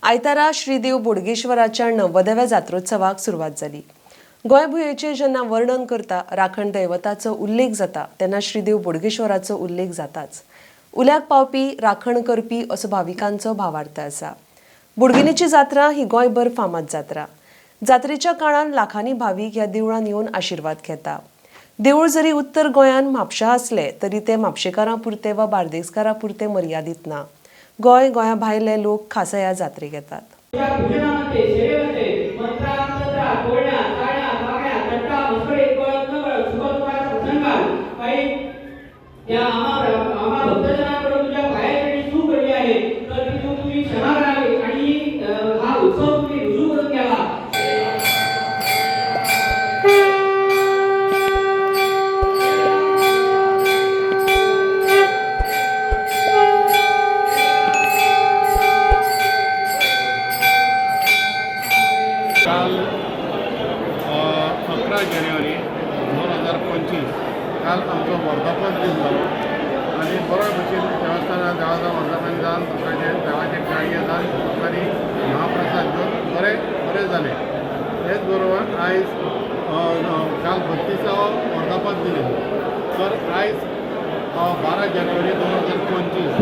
आयतारा श्रीदेव बोडगेश्वराच्या 90व्या जात्रोत्सवाक सुरवात जाली. गोंय भुंयेचें जेन्ना वर्णन करता राखण दैवताचो उल्लेख जाता तेन्ना श्रीदेव बोडगेश्वराचो उल्लेख जाताच. उल्याक पावपी राखण करपी असो भाविकांचो भावार्थ आसा. बोडगिनीची जात्रा ही गोंयभर फामाद जात्रा. जात्रेच्या काळान लाखांनी भावीक ह्या देवळान येवन आशिर्वाद घेता. देवूळ जरी उत्तर गोंयांत म्हापशा आसले तरी ते म्हापशेकारां पुरते वा बार्देसकारां पुरते मर्यादीत ना. गोंय गोंया भायले लोक खासा ह्या जात्रेक येतात. काल 11 जानेवारी 2025 काल आमचो वर्धापन दीस जालो आनी बरो भशेन देवस्थानार देवाचो वर्धापन जावन लोकांचे देवाचे कार्य जावन लोकांनी महाप्रसाद घेवन बरें बरें जालें. तेच बरोबर आयज काल 32वो वर्धापन दीस तर आयज 12 जानेवारी 2025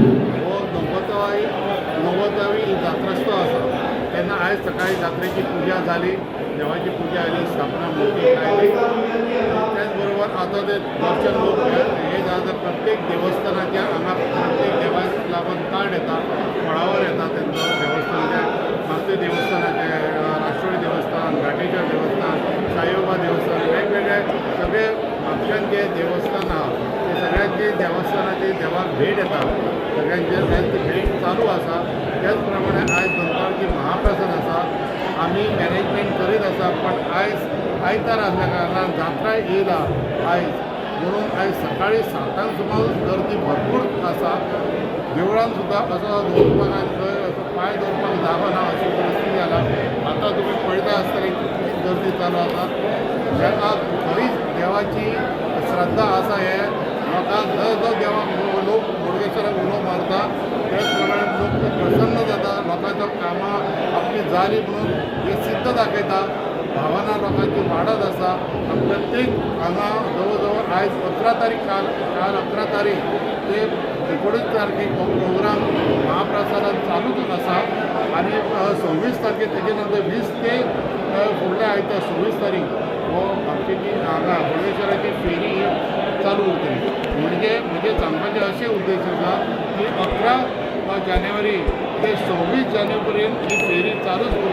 हो 90वी जात्रोत्सव आसा. तेन्ना आयज सकाळी जात्रेची पुजा जाली, देवाची पुजा आयली, स्थापना मूर्ती आयली. त्याच बरोबर आतां ते दर्शन लोक हे जाता प्रत्येक देवस्थानाच्या हांगा प्रत्येक देवाक लागून कार्ड येता, फळावर येता. तेंचो देवस्थानाचे मारुती देवस्थानाचे, राष्ट्रोळी देवस्थान, घाटेश्वर देवस्थान, साईबाबा देवस्थान, वेगवेगळे सगळे म्हापशान जे देवस्थान आहा ते सगळ्यांचे देवस्थानाचे देवाक भेट येता. सगळ्यांचे आयज ती भेट चालू आसा. त्याच प्रमाणे आयज दनपारची महाप्रसाद आसा. आमी मॅनेजमेंट करीत आसा, पण आयज आयतार आसल्या कारणान जात्रा येयला आयज, म्हणून आयज सकाळी 7 सुमार गर्दी भरपूर आसा. देवळान सुद्दां असो दवरपाक आनी थंय असो पांय दवरपाक जागो ना अशी परिस्थिती जाला. आतां तुमी पळयता आसतली कितली गर्दी चालू आसा. जाका खरीच देवाची श्रद्धा आसा हे लोकांक जो जो देवाक लोक बोडगेश्वराक उलो मारता त्याच प्रमाणे लोक प्रसन्न जाता. लोकांचो कामां आपली जाली म्हणून हे सिद्ध दाखयता. भावना लोकांची वाडत आसा. प्रत्येक हांगा जवळ जवळ आयज 11 तारीख, काल काल 11 तारीख ते 19 तारखेक हो प्रोग्राम महाप्रसादान चालूच आसा. आनी 26 तारखेक तेजे नंतर 20 ते फुडल्या आयतार 26 तारीख हो म्हापशेची हांगा बोडगेश्वराची फेरी चालू उरतली. म्हणजे म्हजें सांगपाचें अशें उद्देश आसा की 11 जानेवारी ते 26 जानेवारी पर्यंत ही फेरी चालूच उरतली.